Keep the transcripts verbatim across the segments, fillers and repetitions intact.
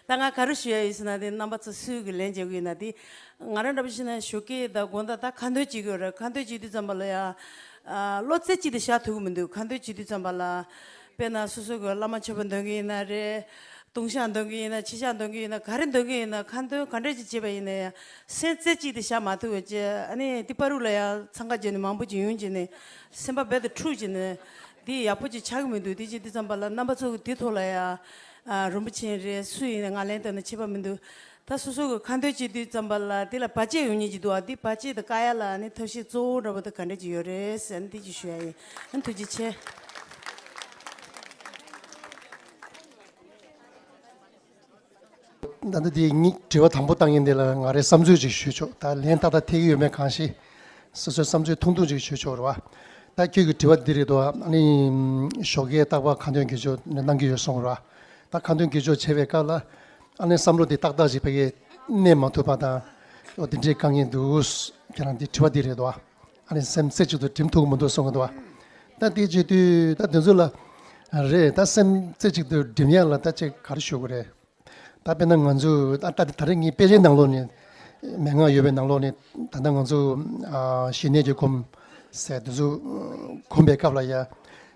ད་ང་ག་རེ་ཞུ་ཡ་ཡོད་ཟེར་ན་དེ་རྣམ་པ་ཚོ་སུས་གི་ལན་འཇལ་གི་ཡོད་ན་དེ། ང་རང་འདྲ་པོ་ཞིག་ན་ཞོགས་ཀས་ད་དགོང་དག་ད་ཁ་འདོན་བྱེད་གི་ཡོད་རེད། ཁ་འདོན་བྱེད་དུས་ཙམ་པ་ལ་ཡ། ཨ། བློ་རྩེ་གཅིག་ཏུ་བཞག་ཐུབ་གི་མི་འདུག་ཁ་འདོན་བྱེད་དུས་ཙམ་པ་ལ། དཔེར་ན་སོ་སོ་གི་བླ་མ་མཆོད་པ་འདོན་གི་ཡིན་ན་རེད། ལྟུང་བཤགས་འདོན་གི་ཡིན་ན། ཕྱི་བཤགས་འདོན་གི་ཡིན་ན། ག་རེ་འདོན་གི་ཡིན་ན། ཁ་འདོན་ག་འདྲས་ཅིག་བྱེད་པ་ཡིན་ན་ཡང་སེམས་རྩེ་གཅིག་ཏུ་བཞག་མ་ཐུབ་པ་བྱས། ཨ་ནི་དེ་བར་དུ་ལ་ཡང་འཚང་ཁ་བྱས་ནས་མང་པོ་ཅིག་ཡོང་བྱས་ནས་སེམས་པ་རྦད་དེ་འཁྲུག་བྱས་ནས་འདི་ཡག་པོ་ཅིག་ཆགས་ཀྱི་མི་འདུག་དེ་བྱེད་དུས་ཙམ་པ་ལ་རྣམ་པ་ཚོ་གི་དེ་ཐོག་ལ་ཡང་། ཨ། རིན་པོ་ཆེ་རེད། སུ་ཡིན་ན་ང་ལན་བཏབ་ན་ཁྱད་པར་མི་འདུག་ད་སོ་སོ་གི་ཁ་འདོན་བྱེད་དུས་ཙམ་པ་ལ་དེ་ལ་བར་ཆད་ཡོང་ཉེན་ཅིག་འདུག་ཨ། དེ་བར་ཆད་དེ་བཀག་ཡ་ལ་ཨ་ནི་ཐབས་ཤེས་གཙོ་བོ་འདྲ་པོ་དེ་ག་འདྲས་ཅིག་ཡོད་རེད་ཟེར་ནས་དེ་ཅིག་ཞུ་ཡ་ཡིན། ཨ། ཐུགས་རྗེ་ཆེ། ད་ལྟ་དེ་གཉིས་དྲི་བ་དང་པོ་བཏང་ཡིན་དེ་ལ་ང་རའི་བསམ་ཚུལ་ཅིག་ཞུས་ཆོག་ད་ལན་ཏག་ཏག་ཐེབས་ཀྱི་ཡོད་མེད་གང་ཤེས། སོ་སོའི་བསམ་ཚུལ་ཐུང་ཐུང་ཅིག་ཞུས་ཆོག་རེད་བ། ད་ཁྱོད་ཀྱི་དྲི་བ་འདི་རེད་དོ། ཨ་ནི་ཞོགས་ཀས་རྟག་པར་ཁ་འདོན་དགེ་སྦྱོར་གནང་གི་ཡོད་གསུངས་རེད་བ། ད་ཁ་འདོན་དགེ་སྦྱོར་བྱེད་པའི་སྐབས་ལ་ཨ་ནི་བསམ་བློ་འདི་ཏག་ཏག་ཅིག་ཕ་གིར་གནས་མ་ཐུབ་པ་དང་། འོ་དེ་འདྲའི་དཀའ་ངལ་འདུག་ཁྱེད་རང་འདི་དྲི་བ་འདི་རེད་དོ། ཨ་ནི་སེམས་རྩེ་གཅིག་ཏུ་སྒྲིམ་ཐུབ་ཀྱི་མི་འདུག་གསུང་གི་འདུག་བ། ད་དེ་བྱེད་དུས་ད་དེ་ཚོ་ལ་རེད། ད་སེམས་རྩེ་གཅིག་ཏུ་སྒྲིམ་ཡ་ལ་ད་ཅིག་ག་རེ་ཞུ་དགོས་རེད། ད་དཔེར་ན་ང་ཚོ་ད་ད་ད་རེས་ངའི་དཔེ་ཆའི་ནང་ལོགས་ནས། མན་ངག་ཡོད་པའི་ནང་ལོགས་ནས་ད་ལྟ་ང་ཚོ་ཨ་ཞི་གནས་ཀྱི་སྒོམ་ཟེར་དེ་ཚོ་སྒོམ་པའི་སྐབས་ལ་ཡ།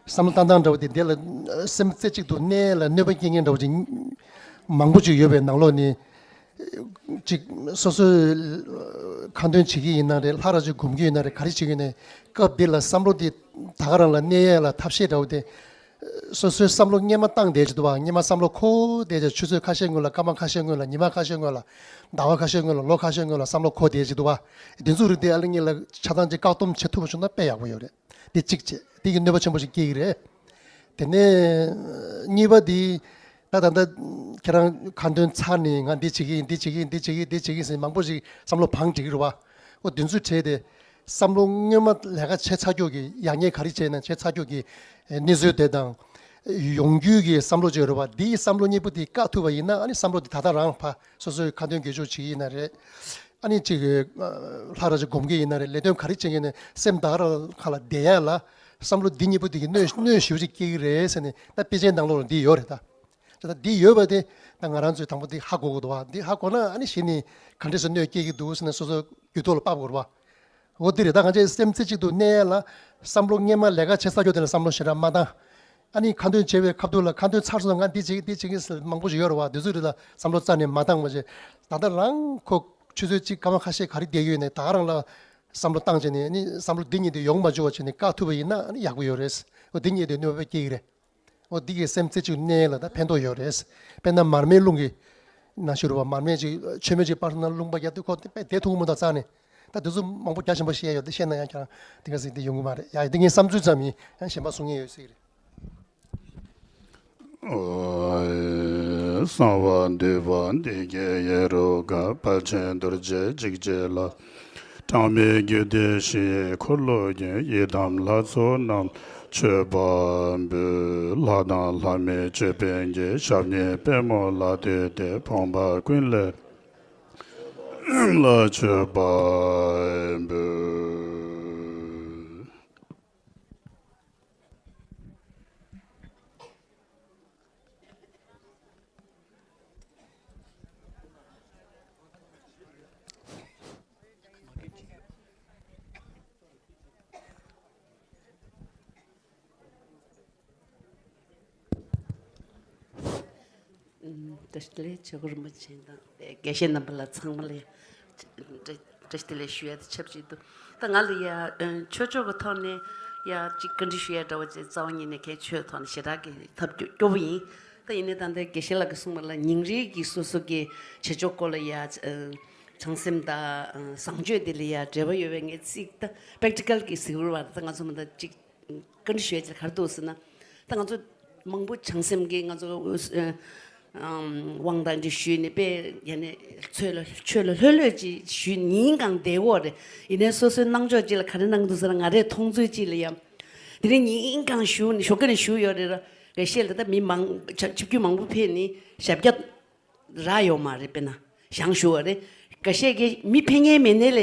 བསམ་བློ་བཏང་སྟངས་འདྲ་བོ་དེ་འདི་ལ་སེམས་རྩེ་གཅིག་ཏུ་གནས་ལ་གནོད་པ་སྐྱེལ་མཁན་འདྲ་བོ་ཅིག་མང་པོ་ཅིག་ཡོད་པའི་ནང་ལོགས་ནས། ཅིག་སོ་སོའི་ཁ་འདོན་བྱེད་ཀྱི་ཡིན་ན་རེད། ལྷ་ར་ཅིག་སྒོམ་གྱི་ཡིན་ན་རེད། ག་རེ་བྱེད་ཀྱི་ཡིན་ན་སྐབས་འདི་ལ་བསམ་བློ་འདི་ད་ག་རང་ལ་གནས་ཡས་ལ་ཐབས་ཤེས་འདྲ་བོ་དེ། སོ་སོའི་བསམ་བློ་སྔས་མ་བཏང་བསྡད་ཀྱི་འདུག་བ། སྔས་མ་བསམ་བློ་འཁོར་བསྡད་ཀྱི། ཆུ་ཚོད་ཁ་ཤས་སྔོན་ལ། སྐར་མ་ཁ་ཤས་སྔོན་ལ། ཉི་མ་ཁ་ཤས་སྔོན་ལ། ཟླ་བ་ཁ་ཤས་སྔོན་ལ། ལོ་ཁ་ཤས་སྔོན་ལ་བསམ་བློ་འཁོར་བསྡད་ཀྱི་འདུག་བ། དེ་ཚོ་རིགས་དེ་ཨ་ལེ་གཉིས་ལ་ཆ་ཚང་ཅིག་བཀག་སྡོམ་བྱེད་ཐུབ་པ་བྱུང་ན་དཔེ་ཡག་པོ་ཡོད་རེད། དེ་གཅིག་བྱས། དེ་གི་གནོད་པ་ཆེན་པོ་ཞིག་སྐྱེ་གི་རེད། དེ་ནས་གཉིས་པ་དེ། ད་ད་ལྟ་ཁྱེད་རང་ཁ་འདོན་ཚར་ནས་ང་འདི་བྱེད་ཀྱི་ཡིན། འདི་བྱེད་ཀྱི་ཡིན། འདི་བྱེད་ཀྱི་ཡིན། འདི་བྱེད་ཀྱི་ཡིན་ཟེར་མང་པོ་ཞིག་བསམ་བློ་བང་སྒྲིག་གི་རེད་བ། ཨོ་དེ་ཚོ་བྲལ་ཏེ། བསམ་བློ་སྔོན་མ་ལས་ཀ་བྱས་ཚར་ཀྱོག་གི། ཡག་ཉེས་ག་རེ་བྱས་ན་བྱས་ཚར་ཀྱོག་གི། གནས་ཚུལ་དེ་དང་། ཡོང་རྒྱུ་གི་བསམ་བློ་ཅིག་ཡོད་རེད་བ། འདིའི་བསམ་བློ་གཉིས་པོ་དེ་བཀག་ཐུབ་པ་ཡིན་ན། ཨ་ནི་བསམ་བློ་དེ་ད་ལྟ་རང་ཕར་སོ་སོའི་ཁ་འདོན་དགེ་སྦྱོར་བྱེད་ཀྱི་ཡིན་ན་རེད། ཨ་ནི་ཅིག་ལྷ་ར་ཅིག་སྒོམ་གྱི་ཡིན་ན་རེད། ལས་དོན་ག་རེ་བྱེད་ཀྱི་ཡིན་ན་སེམས་ད་ག་རང་ཁ་ལ་བསྡད་ཡ་ལ། བསམ་བློ་འདི་གཉིས་པོ་དེ་གི་གནོད་གནོད་ཞེ་པོ་ཅིག་སྐྱེལ་གྱི་རེད་ཟེར་ནས། ད་དཔེ་ཆའི་ནང་ལོགས་ལ་འདི་ཡོད་རེད་ད། ད་འདི་ཡོད་པ་དེ་ད་ང་རང་ཚོས་དང་པོ་འདི་ཧ་གོ་དགོས་འདུག་བ། འདི་ཧ་གོ་ན་ཨ་ནི་གཞི་ནས་ག་འདྲས་སེ་གནོད་སྐྱེལ་གྱི་འདུག་ཟེར་ནས་སོ་སོ་རྒྱུད་ཐོག་ལ་ཕབ་དགོས་རེད་བ། འོ་འདི་རེད། ད་ང་ཚོས་སེམས་རྩེ་གཅིག་ཏུ་གནས་ཡ་ལ། བསམ་བློ་སྔས་མ་ལས་ཀ་བྱེད་ཚར་ཀྱོག་དེ་ལ་བསམ་བློ་ཞེ་དྲག་མ་བཏང་། ཨ་ནི་ཁ་འདོན་བྱེད་པའི་སྐབས་དུས་ལ། ཁ་འདོན་ཚར་སོང་ཙང་ང་འདི་བྱེད་ཀྱི་འདི་བྱེད་ཀྱི་ཟེར་མང་པོ་ཞིག་ཡོད་རེད་བ། དེ་ཚོ་རིགས་ལ་བསམ་བློ་རྩ་ནས་མ་བཏང་བ་བྱས། ད་ལྟ་རང་ཁོ་ཆུ་ཚོད་གཅིག་སྐར་མ་ཁ་ཤས་ག་རེ་བསྡད་ཡོད་ནས་ད་ག་རང་ལ་བསམ་བློ་བཏང་བྱས་ནས། ཨ་ནི་བསམ་བློ་འདི་གཉིས་དེ་ཡོང་མ་བཅུག་པ་བྱས་ནས་བཀག་ཐུབ་པ་ཡིན་ན་ཨ་ནི་ཡག་པོ་ཡོད་རེད། འོ་འདི་གཉིས་དེ་གནོད་པ་སྐྱེལ་གྱི་རེད། འོ་འདི་གིས་སེམས་རྩེ་གཅིག་གནས་ལ་ད་ཕན་ཐོགས་ཡོད་རེད། དཔེར་ན་མར་མེའི་རླུང་གི་ནང་བཞིན་རེད་བ། མར་མེ་ཅིག་མཆོད་མེ་ཅིག་སྤར་སོང་ན་རླུང་པ་རྒྱག་དུས་ཁོ་དེ་དཔེ་བསྡད་ཐུབ་ཀྱི་མི་འདུག་རྩ་ནས། ད་དེ་ཚོ་མང་པོ་རྒྱ་ཆེན་པོ་བཤད་ཡོད། དེ་བཤད་ན་ཡང་ཁྱེད་རང་དེ་ག་ཟིག་དེ་ཡོང་གི་མ་རེད་ཡ། དེ་ངའི་བསམ་ཚུལ་ཙམ་ཡིན། ཡང་གཞན་པ་གསུང་མཁན་ཡོད་ཟེར་གི་རེད། གསང་བ་འདུས་པ་འདི་སྐད་ཡེ་རུ་ཀ། དཔལ་ཆེན་རྡོ་རྗེ་འཇིགས་བྱེད་ལ། གྲངས་མེད་རྒྱུད་སྡེ་བཞིའི་འཁོར་ལོ་བརྒྱན། ཡི་དམ་ལྷ་ཚོགས་རྣམས་མཆོད་པ་འབུལ། ལྷ་དང་ལྷ་མིན་ཅོད་པན་གྱི། ཞབས་གཉིས་པད་མོ་ལ་བཏུད་དེ། ཕོངས་པ་ཀུན་ལས་ལ་མཆོད་པ་འབུལ། ཨུམ། བཀྲ་ཤིས་བདེ་ལེགས། ཆོས་སྐུ་རིན་པོ་ཆེ་དང་དགེ་བཤེས་རྣམ་པ་ལ་ཚང་མ་ལ་བཀྲ་བཀྲ་ཤིས་བདེ་ལེགས་ཞུ་ཡ་དེ་ཆབས་ཅིག་ཏུ། ད་ང་ལ་ཡ་ཨ་ཆོས་ཕྱོགས་ཀྱི་ཐོག་ནས་ཡ་ཅིག་བཀའ་འདྲི་ཞུ་ཡ་འདྲ་བོ་ཅིག་རྩ་བ་ཉིད་ནས་གལ་ཆེ་བའི་ཐོག་ནས་ཞེ་དྲག་གི་ཐབས་སྐྱོ་སྐྱོ་པོ་ཡིན། ད་ཡིན་ནའི་ད་ལྟ་དགེ་བཤེས་ལགས་ཀྱིས་གསུངས་པ་ལ་ཉིན་རེའི་གི་སོ་སོ་གི་བྱེད་ཕྱོགས་སྐོར་ལ་ཡ་ཨ་བྱང་སེམས་དང་ཨ་བཟང་སྤྱོད་དེ་ལ་ཡ་འབྲེལ་བ་ཡོད་པའི་ངས་ཚིག་ད་པེག་ཊི་ཀལ་གི་ཟེར་བ་ད་ང་ཚོ་མ་ད་ཅིག་བཀའ་འདྲི་ཞུ་ཡ་ཅིག་ག་རེ་འདུག་ཟེར་ན། ད་ང་ཚོ་མང་པོ་བྱང་སེམས་ཀྱི་ང་ཚོ་ཨ་དབང་དང་འདྲ་ཞུས་ནས་དཔེ་ཡ་ནས་ཆོས་ལ་ཆོས་ལ་ལྷོད་ལྷོད་ཅིག་ཞུས། ཉིན་གང་བསྡད་ཡོད་རེད། ཡིན་ནའི་སོ་སོའི་གནང་ཕྱོགས་ཅིག་ལ་ག་རེ་གནང་འདུག་ཟེར་ན། ང་རའི་མཐོང་ཚུལ་ཅིག་ལ་ཡ་དེ་རིང་ཉིན་གང་བཞུགས་ནས་ཞོགས་ཀས་ནས་བཞུགས་ཡོད་རེད། ར་དགེ་བཤེས་ལ་ད་མི་མང་ཆ་ཆིབས་བསྒྱུར་མང་པོ་ཕེབས་ནས་ཞབས་བཀྱག་རག་ཡོད་མ་རེད། དཔེར་ན་བཞེངས་བཞུགས་པ་རེད། འགའ་ཤས་ཀྱིས་མི་ཕེབས་མཁན་མེད་ནའི་ལས་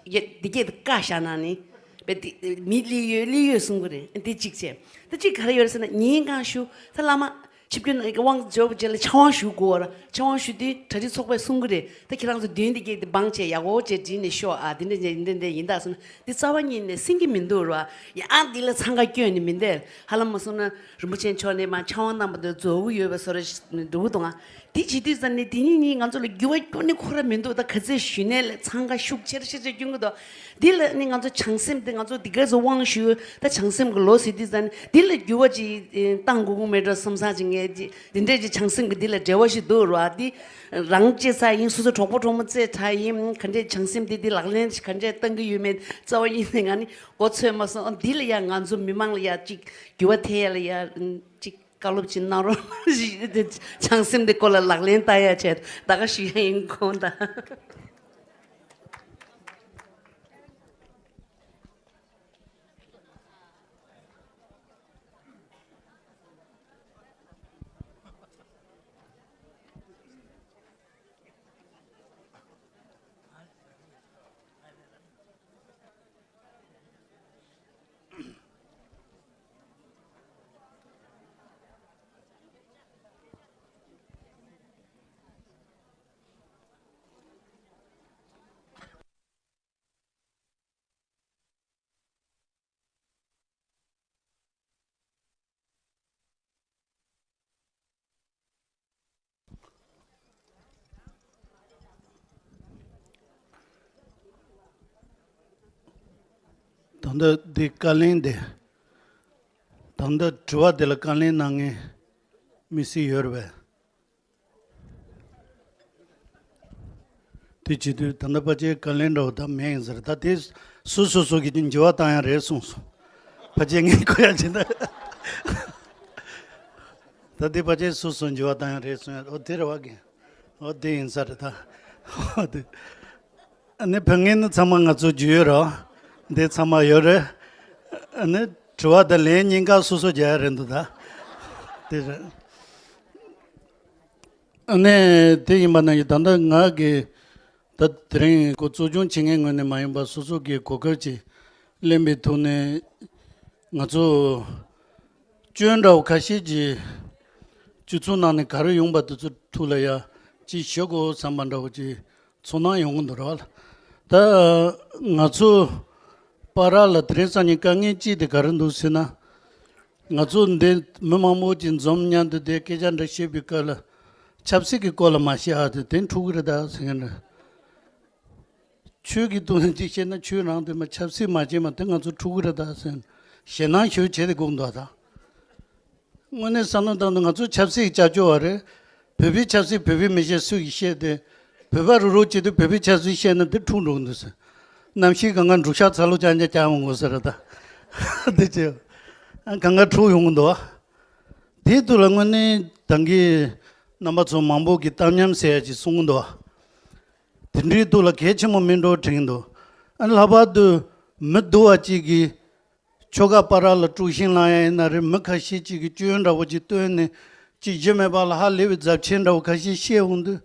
ཡ་འདི་སྐད་དུ་བཀའ་བཞག་ན་ནི་དཔེ་འདི་མི་སླེབས་ཡོད་སླེབས་ཡོད་གསུང་གི་རེད། འདི་གཅིག་བྱས། ད་གཅིག་ག་རེ་ཡོད་རེད་ཟེར་ན། ཉིན་གང་བཞུགས་ད་བླ་མ་ ཆིབས་བསྒྱུར་དབང་འབྱོར་བ་བཅས་ལ་ཕྱག་དབང་ཞུ་དགོས་པར་ཕྱག་དབང་ཞུ་དུས་གྲ་སྒྲིག་ཚོགས་པས་གསུང་གི་རེད། ད་ཁྱེད་རང་ཚོ་མདུན་དེ་གྱད་དེ་བང་བྱས་ཡག་པོ་བྱས་བྲིས་ནས་ཤོག་ཨ། དེ་འདྲ་འདྲ་ཡིན་འདྲ་འདྲ་ཡིན་ད་སོང་ན་འདི་རྩ་བ་ཉིད་ནས་ཟིན་གྱི་མི་འདུག་ར། ཡང་འདི་ལ་འཚང་ཁ་སྐྱོན་ནི་མི་འདུག་ཧ་ལམ་མ་སོང་ན་རིན་པོ་ཆེ་མཆོག་ནས་མ་ཕྱག་དབང་གནང་བ་དེ་རྫོགས་ཀྱི་ཡོད་པའི་བཟོ་འདྲ་ཞིག་འདུག་དང་། དེ་བྱེད་དུས་ཙམ་ནས་དེ་ཉིད་ཉིད་ང་ཚོ་ལ་འགྱུར་བ་སྐྱོན་ནི་ཁོ་ར་མི་འདུག་ད་ག་ཚོད་ཞུས་ནའི་ལས་འཚང་ཁ་ཤུགས་ཆེར་ཆེར་ཆེར་སྐྱོན་གྱི་འདུག་འདི་ལ་ནི་ང་ཚོ་བྱང་སེམས་དེ་ང་ཚོ་འདི་ག་ཚོད་དབང་ཞུས་ད་བྱང་སེམས་ཀྱི་ལོ་ཟེར་དུས་ཙམ་ནས་འདི་ལ་འགྱུར་བ་ཅིག་བཏང་དགོས་ཀྱི་མེད་འགྲོ་བསམ་བསམ་ཅིག་ངས་ཅིག་འདི་འདྲས་ཅིག་བྱང་སེམས་ཀྱི་འདི་ལ་འབྲེལ་བ་ཞིག་འདུག་ར། འདི་རང་གཅེས་ཚ་ཡིན། སོ་སོ་གྲོགས་པོ་གྲོགས་མོ་རྩེ་གྲ་ཡིན། ག་འདྲས་བྱང་སེམས་དེ་འདི་ལག་ལེན་ག་འདྲས་བཏང་གི་ཡོད་མེད་རྩ་བ་ཡིན་ནས་ང་ནི་མགོ་ཚོས་མ་སོང་། འདི་ལ་ཡ་ང་ཚོ་མི་མང་ལ་ཡ་ཅིག་འགྱུར་བ་ཐེབས་ཡ་ལ་ཡ་ཅིག་བཀའ་སློབ་ཅིག་གནང་རོགས། བྱང་སེམས་དེ་སྐོར་ལ་ལག་ལེན་བསྟར་ཡ་བྱས་ད་ག་ཞུ་ཡ་ཡིན་དགོངས་དག་ད་ལྟ་འདི་བཀའ་ལན་དེ། ད་ལྟ་དྲི་བ་དེ་ལ་བཀའ་ལན་གནང་མཁན་མི་སྲིད་ཡོད་རེད་པས། དེ་བྱེད་དུས་ད་ལྟ་ཕལ་ཆེར་བཀའ་ལན་འདྲ་བོ་ད་མེད་ཡིན་ཟེར། ད་དེ་སུ་སོ་སོ་གིས་འགྱུར་བ་བཏང་ཡ་རེད་གསུངས་སོང་། ཕལ་ཆེར་ངས་གོ་ཡ་བྱེད་ན། ད་དེ་ཕལ་ཆེར་སུ་སོ་འགྱུར་བ་བཏང་ཡ་རེད་གསུངས་ཡ། ཨོ་དེ་རེད་བ་གི། ཨོ་དེ་ཡིན་ས་རེད་ད། ཨོ་དེ། ཨ་ནི་ཕ་ངེས་ནི་ཚང་མ་ང་ཚོ་རྒྱུས་ཡོད་རེད། འདི་ཚང་མ་ཡོད་རེད། ཨ་ནི་དྲི་བ་དང་ལན་གཉིས་ཀ་སོ་སོ་རྒྱག་ཡ་རེད་འདུག་ད། དེ་རེད། ཨ་ནི་དེ་ཡིན་པ་ན་ཡི་ད་ལྟ་ང་གི་ད་དེ་རིང་ཁོ་གཙོ་སྐྱོང་བྱེད་མཁན་ངོས་ནས་མ་ཡིན་པ་སོ་སོ་གི་གོ་སྐབས་ཅིག་ལེན་པའི་ཐོག་ནས་ང་ཚོ་སྐྱོན་འདྲ་བོ་ཁ་ཤས་ཀྱི་སྤྱི་ཚོགས་ནང་ནས་ག་རེ་ཡོང་པ་དེ་ཚོ་ཐུགས་ལ་ཡ་ཅིག་ཞུ་དགོས་བསམ་པ་འདྲ་བོ་ཅིག་ཚོར་སྣང་ཡོང་གི་འདུག་ར། ད་ང་ཚོ་བར་ལ་དེ་རིང་སང་ཉིན་དཀའ་ངལ་གཅིག་དེ་ག་རེ་འདུག་ཟེར་ན། ང་ཚོ་འདི་མི་མང་པོ་ཅིག་འཛོམས་མཉམ་དུ་དེ་སྐད་ཆ་འདྲ་བཤད་པའི་སྐབས་ལ་ཆབ་སྲིད་ཀྱི་སྐོར་ལ་མ་བཤད་ཨ་དེ་དེ་འཁྲུག་གི་རེད་ད་ཟེར་མཁན་རེད། ཆོས་ཀྱི་དོན་ཅིག་བཤད་ན་ཆོས་རང་དེ་མ་ཆབ་སྲིད་མ་བྱེད་མ་དེ་ང་ཚོ་འཁྲུག་གི་རེད་ད་ཟེར་ཞེད་སྣང་ཞེ་པོ་བྱས་ཏེ་སྒུག་འདུག་ད། དངོས་གནས་བསམ་བློ་བཏང་དུས་ང་ཚོ་ཆབ་སྲིད་ཀྱི་ལྕགས་ཀྱོག་པ་རེད། བོད་པའི་ཆབ་སྲིད་བོད་པའི་མི་བཤད་སུ་ཡིས་བཤད་དེ། བོད་པ་རུ་རུ་བྱེད་དུས་བོད་པའི་ཆབ་སྲིད་བཤད་ན་དེ་འཁྲུག་འགྲོ་གི་འདུག་ཟེར། གནམ་གཤིས་གང་ག་འབྲུག་ཤར་ཚ་ལུག་ཅང་ཅང་ཀྱང་འོང་དགོས་ཟེར་རེད་ད། དེ་ཅི། ཨ་གང་ག་འཁྲུག་ཡོང་གི་འདུག་བ། དེའི་དུས་ལ་དངོས་གནས་ད་གིན་རྣམ་པ་ཚོ་མང་པོ་གིས་གཏམ་ཉམས་ཟེར་ཡ་ཅིག་གསུང་གི་འདུག་བ། དེ་འདྲའི་དུས་ལ་གལ་ཆེན་པོ་མིན་འགྲོ་དྲན་གྱི་འདུག་ཨ་ལྷག་པར་དུ་མི་སྡུག་པ་ཅིག་གིས། ཆོལ་ཁ་བར་ལ་དཀྲུག་ཤིང་བསླང་ཡ་ཡིན་ན་རེད། མི་ཁ་ཤས་ཅིག་གིས་སྐྱོན་འདྲ་བོ་ཅིག་བཏོན་ནས་ཅིག་གཞི་མེད་པ་ལ་ཧ་ལས་པའི་རྫབ་ཆེན་འདྲ་བོ་ཁ་ཤས་བཤད་འོང་དུས།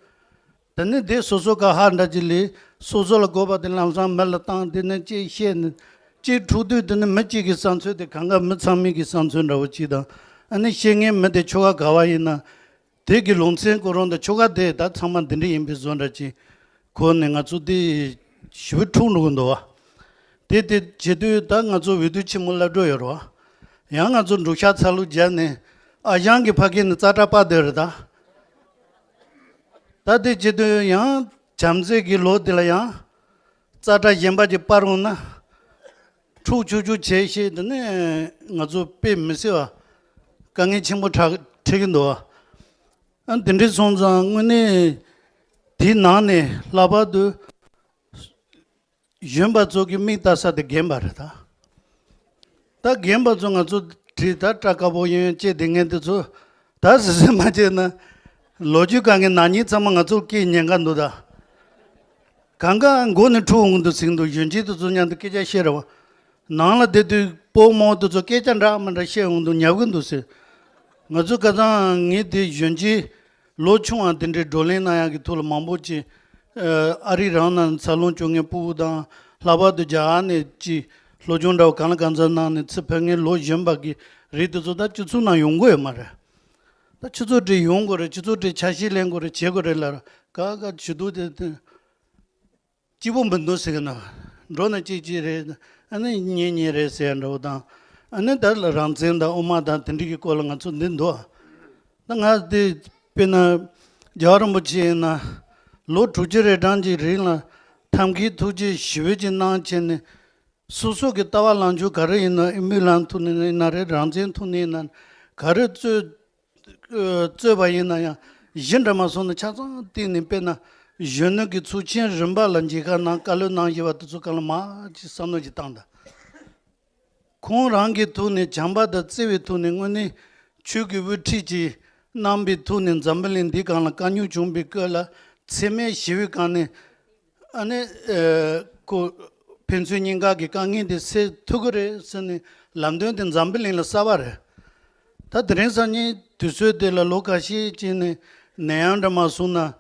དེ་ནི་དེ་སོ་སོ་ག་ཧ་འདྲ་ཅིག་ལས་སོ་སོ་ལ་དགོས་པ་དེ་ལམ་སང་མི་ལ་བཏང་དེ་ནས་ཅིག་བཤད་ནས་ཅིག་འཁྲུག་དུས་དེ་ནི་མི་གཅིག་གི་བསམ་ཚུལ་དེ་གང་ག་མི་ཚང་མའི་གི་བསམ་ཚུལ་འདྲ་བོ་ཅིག་དང་ཨ་ནི་བཤད་མཁན་མི་དེ་ཆོལ་ཁ་ག་བ་ཡིན་ན། དེ་གི་ལུང་ཚན་ཁོ་རང་དང་ཆོལ་ཁ་དེ་ད་ཚང་མ་འདི་འདྲ་ཡིན་པའི་བཟོ་འདྲ་ཅིག་གོ་ནས་ང་ཚོ་དེ་ཞེ་པོ་འཁྲུག་འགྲོ་གི་འདུག་བ། དེ་དེ་བྱེད་དུས་ད་ང་ཚོ་འོས་བསྡུ་ཆེན་མོ་སླེབས་འགྲོ་ཡོད་རེད་བ། ཡང་ང་ཚོ་འབྲུག་ཤར་ཚ་ལུག་རྒྱབ་ནས་ཨ་ཞང་གི་ཕ་སྐད་ནས་ཙ་དྲག་པ་དེ་རེད་ད། ད་དེ་བྱེད་དུས་ཡང་བྱམས་བརྩེ་གི་ལོ་དེ་ལ་ཡང་ཙ་དྲག་གཞན་པ་ཅིག་སྤར་འོང་ན། འཁྲུག་ཆུག་ཆུག་བྱས་ཤེས་དེ་ནས་ང་ཚོ་དཔེ་མི་སྲིད་པ་དཀའ་ངལ་ཆེན་པོ་འཕྲད་འཕྲད་ཀྱི་འདུག་བ། ཨ་དེ་འདྲ་སོང་ཙང་དངོས་གནས་དེའི་ནང་ནས་ལྷག་པར་དུ་གཞོན་པ་ཚོ་གི་མིག་ལྟ་ས་དེ་རྒན་པ་རེད་ད། ད་རྒན་པ་ཚོ་ང་ཚོ་བྲིས་ད་སྐྲ་དཀར་པོ་གཡོན་གཡོན་བྱས་བསྡད་མཁན་དེ་ཚོ་ད་ཟེར་ཟེར་མ་བྱས་ན་ལོ་རྒྱུས་གང་གི་ནག་ཉེས་ཚང་མ་ང་ཚོར་སྐྱེལ་ཉེན་ཁ་འདུག་ད། གང་ག་མགོ་ནས་འཁྲུག་འོང་འདུག་ཟེར་འདུག་གཞོན་སྐྱེས་དེ་ཚོ་མཉམ་དུ་སྐད་ཆ་བཤད་ར་བ། ནང་ལ་བསྡད་དུས་སྤོ་རྨོ་དེ་ཚོ་སྐད་ཆ་འདྲ་མི་འདྲ་བཤད་འོང་འདུག་ཉབ་གི་འདུག་ཟེར། ང་ཚོ་ཁ་སང་ངས་དེ་གཞོན་སྐྱེས་ལོ་ཆུང་བ་དེ་འདྲའི་བགྲོ་གླེང་གནང་ཡག་གི་ཐོག་ལ་མང་པོ་ཅིག་ཨ་རི་རང་ནང་འཚར་ལོངས་བྱུང་མཁན་ཕྲུ་གུ་དང་ལྷག་པར་དུ་རྒྱ་གར་ནས་ཅིག་སློབ་སྦྱོང་འདྲ་བོ་གང་ལ་གང་འཚམ་གནང་ནས་ཚུར་ཕེབས་མཁན་ལོ་གཞོན་པ་གི་རིགས་དེ་ཚོ་ད་སྤྱི་ཚོགས་ནང་ཡོང་གི་ཡོད་མ་རེད། ད་ཆུ་ཚོད་དྲུག་ཡོང་དགོས་རེད། ཆུ་ཚོད་དྲུག་ཆ་ཤས་ལེན་དགོས་རེད། བྱེད་དགོས་རེད་ལབ། ག་ག་ཇུས་གཏོགས་དེ་དེ་སྐྱིད་པོ་མི་འདུག་ཟེར་གི་ན། འགྲོ་ན་གཅིག་གཅིག་རེད། ཨ་ནི་གཉེན་ཉེ་རེད་ཟེར་ཡ་འདྲ་བོ་དང་། ཨ་ནི་ད་ལ་རང་བཙན་དང་དབུ་མ་དང་དེ་འདྲ་གི་སྐོར་ལ་ང་ཚོ་འདི་འདུག་ད་ང་དེ་དཔེར་ན་རྒྱལ་བ་རིན་པོ་ཆེ་ཡིན་ན་ལོ་དྲུག་ཅུ་རེ་གྲངས་ཀྱི་རིང་ལ་ཐབས་མཁས་ཐུགས་རྗེ་ཞེ་པོ་ཅིག་གནང་བྱས་ནས། སོ་སོ་གི་ལྟ་བ་ལངས་ཕྱོགས་ག་རེ་ཡིན་ན། ཨི་མི་ལན་ཐོག་ནས་ཡིན་ན་རེད། རང་བཙན་ཐོག་ནས་ཡིན་ན། ག་རེ་རྩོད་རྩོད་པ་ཡིན་ན་ཡང་གཞི་འདྲ་མ་སོང་ན་ཆ་ཚང་བལྟས་ནས། དཔེར་ན་གཞོན་ནུ་གི་ཚོགས་ཆེན་རིམ་པ་ལ་མཇལ་ཁ་གནང་། བཀའ་སློབ་གནང་བཞིན་པ་དེ་ཚོ་གང་ལ་མ་ཅིག་བསམ་བློ་ཞིག་བཏང་དང་། ཁོང་རང་གི་ཐོག་ནས་བྱམས་པ་དང་བརྩེ་བའི་ཐོག་ནས་དངོས་གནས་ཆོས་ཀྱི་དབུ་ཁྲིད་ཅིག་གནང་པའི་ཐོག་ནས། འཛམ་བུ་གླིང་འདི་སྒང་ལ་དཀའ་རྙོག་བྱུང་བའི་སྐབས་ལ་འཚེ་མེད་ཞི་བའི་སྒང་ནས། ཨ་ནི་ཨ་ཁོ་ཕན་ཚུན་གཉིས་ཀ་གི་དཀའ་ངལ་དེ་སེལ་ཐུབ་ཀྱི་རེད་ཟེར་ནས་ལམ་སྟོན་དེ་འཛམ་བུ་གླིང་ལ་གསལ་བ་རེད། ད་དེ་རིང་སང་ཉིན་དུས་ཚོད་དེ་ལ་ལོ་ཁ་ཤས་ཅིག་ནས་ནད་ཡམས་འདྲ་མ་སོང་ན།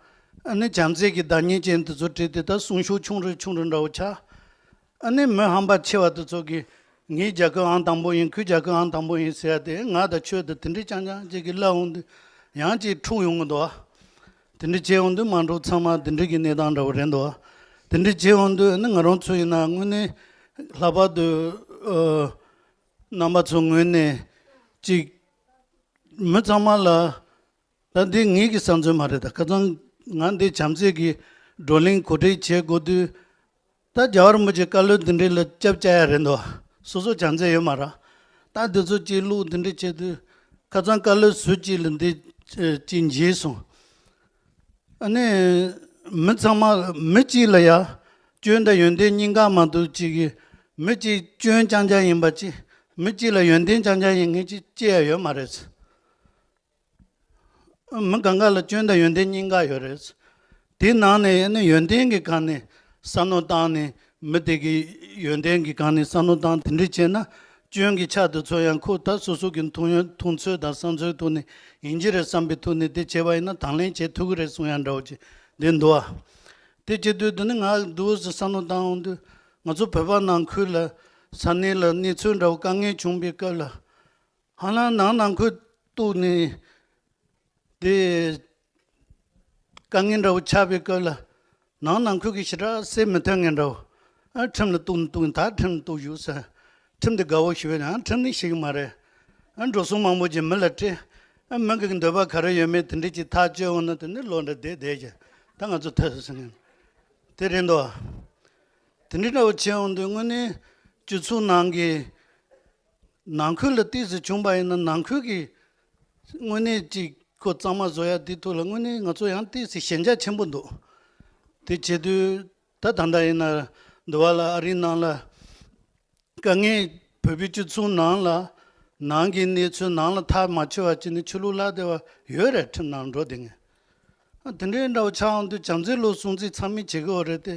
ཨ་ནི་བྱམས་བརྩེ་གི་བདག་ཉིད་ཅན་དེ་ཚོ་བྲིས་ཏེ་ད་གསུང་ཤུགས་ཆུང་རུ་ཆུང་རུ་འདྲ་བོ་ཆགས། ཨ་ནི་མི་ཧམ་པ་ཆེ་བ་དེ་ཚོ་གིས་ངའི་རྒྱལ་ཁབ་ཨང་དང་པོ་ཡིན། ཁོའི་རྒྱལ་ཁབ་ཨང་དང་པོ་ཡིན་ཟེར་ཡ་དེ། ང་དང་ཁྱོད་དང་དེ་འདྲའི་རྐྱང་རྐྱང་ཅིག་གིས་སླེབས་འོང་དུས་ཡང་ཅིག་འཁྲུག་ཡོང་གི་འདུག་ཨ། དེ་འདྲ་བྱས་འོང་དུས་མ་འགྲོ། ཚང་མ་དེ་འདྲ་གི་གནས་སྟངས་འདྲ་བོ་རེད་འདུག་ཨ། དེ་འདྲ་བྱས་འོང་དུས་ནི་ང་རང་ཚོ་ཡིན་ན་དངོས་གནས་ལྷག་པར་དུ་ཨ་རྣམ་པ་ཚོ་ངོས་ནས་ཅིག་མི་ཚང་མ་ལ། ད་འདི་ངེད་ཀྱི་བསམ་ཚུལ་མ་རེད། ད་ཁ་སང་ང་འདི་བྱམས་བརྩེ་གི་བགྲོ་གླེང་གོ་སྒྲིག་བྱེད་དགོས་དུས། ད་རྒྱལ་བ་རིན་པོ་ཆེ་བཀའ་སློབ་འདི་འདྲའི་ལ་སྐྱབས་བཅར་ཡ་རེད་འདུག་སོ་སོ་བྱམས་བརྩེ་ཡོད་མ་རེད། ད་འདི་ཚོ་གཅིག་བླུག་འདི་འདྲ་བྱེད་དུས། ཁ་སང་བཀའ་སློབ་ཟུར་གཅིག་ལ་འདི་ཅིག་མཇལ་སོང་། ཨ་ནི་མི་ཚང་མ་མི་གཅིག་ལ་ཡ་སྐྱོན་དང་ཡོན་ཏན་གཉིས་ཀ་མ་འདུག་ཅིག་གི་མི་གཅིག་སྐྱོན་རྐྱང་རྐྱང་ཡིན་པ་ཅིག་མི་གཅིག་ལ་ཡོན་ཏན་རྐྱང་རྐྱང་ཡིན་མཁན་ཅིག་སྐྱེ་ཡ་ཡོད་མ་རེད། མི་གང་ག་ལ་སྐྱོན་དང་ཡོན་ཏན་གཉིས་ཀ་ཡོད་རེད། དེའི་ནང་ནས་ནི་ཡོན་ཏན་གྱི་སྒང་ནས་བསམ་བློ་བཏང་ནས། མི་དེ་གི་ཡོན་ཏན་གྱི་སྒང་ནས་བསམ་བློ་བཏང་། དེ་འདྲ་བྱས་ན་སྐྱོན་གྱི་ཆ་དེ་ཚོ་ཡང་ཁོ་ད་སོ་སོ་གི་མཐོང་ཡོན་མཐོང་ཚུལ་དང་བསམ་ཚུལ་ཐོག་ནས་ཡིན་གྱི་རེད་བསམ་པའི་ཐོག་ནས་དེ་བྱས་པ་ཡིན་ན་དང་ལེན་བྱེད་ཐུབ་ཀྱི་རེད་གསུང་ཡ་འདྲ་བོ་ཅིག་འདི་འདུག་ཨ། དེ་བྱེད་དུས་འདི་ནི་ང་འདུག་སེ་བསམ་བློ་བཏང་འོང་དུས། ང་ཚོ་བོད་པ་ནང་ཁུལ་ལ་ས་གནས་ལ་གནས་ཚུལ་འདྲ་བོ་དཀའ་ངལ་བྱུང་བའི་སྐབས་ལ། ཧ་ལམ་ནང་ནང་ཁུལ་གཏུགས་ནས་དེ་དཀའ་ངལ་འདྲ་བོ་ཆགས་པའི་སྐབས་ལ། ནང་ནང་ཁུལ་གྱི་ཞེ་དྲག་སེལ་མི་ཐུབ་མཁན་འདྲ་བོ། ཨ་ཁྲིམས་ལ་གཏུགས་ནས་གཏུགས་ནས། ད་ཁྲིམས་ལ་གཏུགས་བཞུགས་ཟེར། ཁྲིམས་དེ་དགའ་བོ་ཞིག་བས་ན་ཨ་ཁྲིམས་ནི་ཤེས་ཀྱི་མ་རེད། ཨ་འགྲོ་སོང་མང་པོ་ཅིག་མི་ལ་སྤྲད། ཨ་མི་གི་འདོད་པ་ག་རེ་ཡོད་མེད་དེ་འདྲ་ཅིག་ཐག་གཅོད་འོང་ན་དེ་ནི་ལོ་འདྲ་བསྡད་བསྡད་ཀྱི། ད་ང་ཚོ་ཐོས་སོང་ཟེར་མཁན་དེ་རེད་འདུག་ཨ། དེ་འདྲ་འདྲ་བོ་བྱས་འོང་དུས་དངོས་གནས་སྤྱི་ཚོགས་ནང་གི། ནང་ཁུལ་ལ་ཏོག་ཙམ་བྱུང་བ་ཡིན་ན་ནང་ཁུལ་གྱི་དངོས་གནས་ཅིག་ཁོ་གཙང་མ་བཟོ་ཡ་དེ་ཐོག་ལ་དངོས་གནས་ང་ཚོ་ཡང་ཏོག་ཙམ་ཞན་ཆ་ཆེན་པོ་འདུག་དེ་བྱེད་དུས་ད་ད་ལྟ་ཡིན་ན་འདི་བ་ལ་ཨ་རིའི་ནང་ལ་དཀའ་ངལ། བོད་པའི་སྤྱི་ཚོགས་ནང་ལ་ནང་གི་གནས་ཚུལ་ནང་ལ་ཐག་མ་ཆོད་པ་བྱས་ནས་ཆོས་ལུགས་ལྷག་བསྡད་པ་ཡོད་རེད། ཁྲིམས་ནང་འགྲོ་བསྡད་མཁན། ཨ་དེ་འདྲའི་འདྲ་བོ་ཆགས་འོང་དུས་བྱམས་བརྩེ་བློ་སྲུང་བརྩི་ཚང་མས་བྱེད་དགོས་རེད་དེ།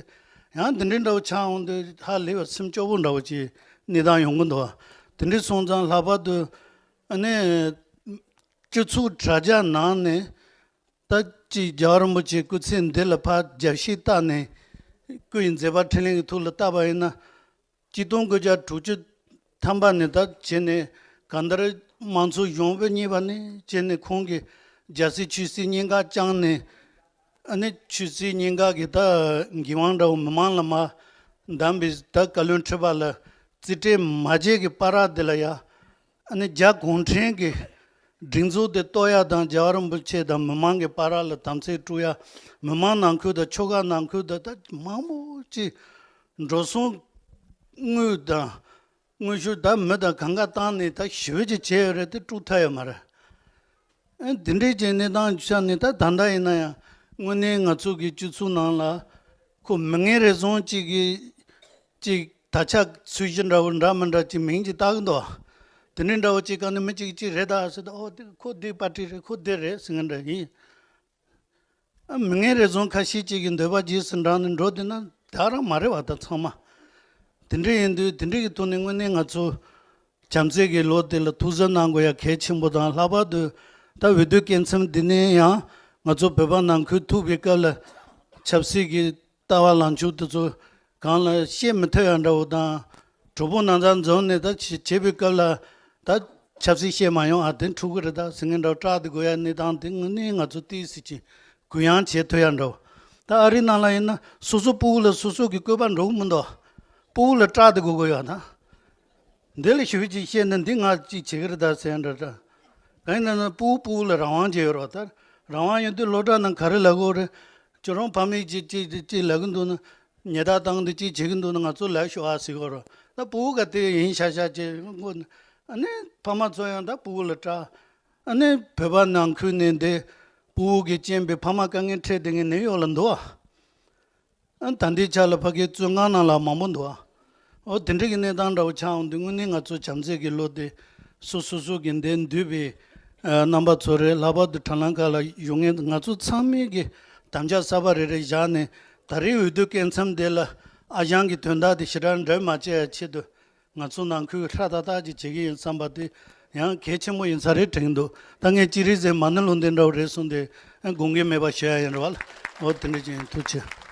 ཡང་དེ་འདྲའི་འདྲ་བོ་ཆགས་འོང་དུས་ཧ་ལས་པ་སེམས་སྐྱོ་བོ་འདྲ་བོ་ཅིག་གནས་སྟངས་ཡོང་གི་འདུག་དེ་འདྲའི་སོང་ཙང་ལྷག་པར་དུ་ཨ་ནི་སྤྱི་ཚོགས་དྲ་རྒྱ་ནང་ནས་ད་ཅིག་རྒྱལ་བ་རིན་པོ་ཆེའི་སྐུ་ཚེ་འདི་ལ་ཕར་རྒྱབ་བཤིག་བཏང་ནས། སྐུ་ཡི་མཛད་པ་འཕྲིན་ལས་ཀྱི་ཐོག་ལ་བལྟས་པ་ཡིན་ན། ཆིག་སྟོང་དགུ་བརྒྱ་དྲུག་ཅུ་ཐམ་པ་ནས་ད་བྱས་ནས་གང་ལྟར་དམངས་གཙོ་གཞུང་དབུ་བརྙེས་པ་ནས་བྱས་ནས་ཁོང་གིས་རྒྱལ་སྲིད་ཆོས་སྲིད་གཉིས་ཀ་བསྐྱངས་ནས། ཨ་ནི་ཆོས་སྲིད་གཉིས་ཀ་གི་ད་འགན་དབང་འདྲ་བོ་མི་མང་ལ་མར་བདམས་པའི་ད་བཀའ་བློན་ཁྲི་པ་ལ་རྩིས་སྤྲད་མ་བྱས་ཀྱི་བར་དེ་ལ་ཡ། ཨ་ནི་རྒྱ་གུང་ཁྲན་གྱི་སྒྲིག་འཛུགས་དེ་གཏོར་ཡ་དང་། རྒྱལ་བ་རིན་པོ་ཆེ་དང་མི་མང་གི་བར་ལ་དམ་ཚིག་དཀྲུག་ཡ། མི་མང་ནང་ཁུལ་དང་ཆོལ་ཁ་ནང་ཁུལ་དང་ད་མང་པོ་ཅིག་འགྲོ་སོང་དངུལ་དང་དངོས་ཤུགས་དང་མི་དང་གང་ག་བཏང་ནས་ད་ཞི་བ་ཅིག་བྱས་ཡོད་རེད་དེ། དཀྲུག་ཐབས་ཡོད་མ་རེད། ཨ་འདི་འདྲའི་ཅིག་གནས་སྟངས་ཆགས་ནས་ད་ད་ལྟ་ཡིན་ན་ཡང་དངོས་གནས་ང་ཚོ་གི་སྤྱི་ཚོགས་ནང་ལ་ཁོ་མི་ངན་རེ་ཟུང་ཅིག་གིས་ཅིག་ད་ཆ་ཚུལ་གཞི་འདྲ་བོ་འདྲ་མི་འདྲ་ཅིག་མིང་ཅིག་བཏགས་ཀྱི་འདུག་དེ་འདྲའི་འདྲ་བོ་ཅིག་ག་ནས་མི་གཅིག་གཅིག་རེད་ད་ཟེར་ད། ཨོ་དེ་ཁོ་འདི་པར་ཊི་རེད། ཁོ་འདི་རེད་ཟེར་མཁན་འདྲ་ཡིན། ཨ་མི་ངན་རེ་ཟུང་ཁ་ཤས་ཅིག་གི་འདོད་པ་རྗེས་སུ་འབྲངས་ནས་འགྲོ་བསྡད་ན་ད་རང་མ་རེད་བ། ད་ཚང་མ་དེ་འདྲ་ཡིན་དུས་དེ་འདྲ་གི་ཐོག་ནས་དངོས་གནས་ང་ཚོ་བྱམས་བརྩེ་གི་ལོ་དེ་ལ་ཐུགས་གཟབ་གནང་དགོས་ཡ་གལ་ཆེན་པོ་དང་། ལྷག་པར་དུ་ད་འོས་བསྡུ་སྐབས་མཚམས་འདི་ནས་ཡང་ང་ཚོ་བོད་པ་ནང་ཁུལ་ཐུག་པའི་སྐབས་ལ་ཆབ་སྲིད་ཀྱི་ལྟ་བ་ལངས་ཕྱོགས་དེ་ཚོ་གང་ལ་བཤད་མི་ཐུབ་ཡ་འདྲ་བོ་དང་། གྲོགས་པོ་ནང་ཚང་འཛོམས་ནས་ད་བྱེད་བྱེད་པའི་སྐབས་ལ་ད་ ཆབ་སྲིད་བཤད་མ་ཡོང་ཨ། དེ་འཁྲུག་གི་རེད་ད་ཟེར་མཁན་འདྲ་བོ། སྐྲག་དེ་དགོས་ཡ་གནས་སྟངས་དེ་དངོས་གནས་ང་ཚོ་ཏོག་ཙམ་ཅིག་གུ་ཡངས་བྱེད་ཐུབ་ཡ་འདྲ་བོ། ད་ཨ་རི་ནང་ལ་ཡིན་ན་སོ་སོ་སྤུ་གུ་ལ་སོ་སོ་གི་བཀོད་པ་འགྲོ་གི་མི་འདུག་སྤུ་གུ་ལ་སྐྲག་དེ་དགོས་དགོས་ཡོད་ན། འདི་ལ་ཞུ་ཅིག་བཤད་ན་འདི་ང་ཅིག་བྱེད་ཀྱི་རེད་ད་ཟེར་འདྲ་འདྲ། གང་ཡིན་ན་སྤུ་གུ་སྤུ་གུ་ལ་རང་དབང་ཅིག་ཡོད་རོགས། ད་རང་དབང་ཡོད་དུས་སློབ་གྲྭ་ནང་ག་རེ་ལབ་དགོས་རེད། ཁྱོད་རང་ཕ་མས་ཅིག་ཅིག་ཅིག་ལབ་གི་འདུག་ན། ཉེས་དག་བཏང་དུས་ཅིག་བྱེད་ཀྱི་འདུག་ན་ང་ཚོ་ལབ་ཤོག་ཨ་ཟེར་གི་རོགས། ད་སྤུ་གུ་ག་དེ་ཡིན་ཤག་ཤག་ཅིག་དགོས་ན། ཨ་ནི་ཕ་མ་ཚོ་ཡང་ད་སྤུ་གུ་ལ་སྐྲག་ཨ་ནི་བོད་པ་ནང་ཁུལ་ནས་འདི་སྤུ་གུ་གི་རྐྱེན་པས་ཕ་མ་དཀའ་ངལ་འཕྲད་བསྡད་མཁན་ནིའུ་ཡོག་ལ་འདུག་ཨ། ཨ་ད་ལྟའི་ཆ་ལ་ཕ་གིའི་བཙོན་ཁང་ནང་ལ་མང་པོ་འདུག་ཨ། འོ་དེ་འདྲ་གི་གནས་སྟངས་འདྲ་བོ་ཆགས་འོང་དུས་དངོས་གནས་ང་ཚོ་བྱམས་བརྩེ་གི་བློ་དེ་སོ་སོ་སོ་གི་འདིར་འདུས་པའི་ཨ་རྣམ་པ་ཚོ་རེད། ལྷག་པར་དུ་དྲ་ལམ་ཁག་ལ་ཡོང་མཁན་ང་ཚོ་ཚང་མས་ཀྱི་དམ་བཅའ་གསར་པ་རེ་རེ་བཞག་ནས་ད་རེས་འོས་བསྡུ་སྐབས་མཚམས་དེ་ལ་ཨ་ཞང་གི་དོན་དག་དེ་ཞེ་དྲག་འགྲེལ་མ་བྱས་ཡ་ཆེད་དུ། ང་ཚོ་ནང་ཁུལ་ཧྲ་ཏག་ཏག་ཅིག་བྱེད་ཀྱི་ཡིན་བསམ་པ་དེ་ཡང་གལ་ཆེན་པོ་ཡིན་ས་རེད་དྲན་འདུག་ད་ངས་ཅི་རིགས་ཟེར་མ་ཎི་ལུང་བསྟན་འདྲ་བོ་རེད་གསུངས་ཏེ་དགོངས་འགལ་མེད་པ་ཞུ་ཡ་ཡིན་རེད་བ། འོ་དེ་འདྲ་ཅིག་ཡིན། ཐུགས་རྗེ་ཆེ།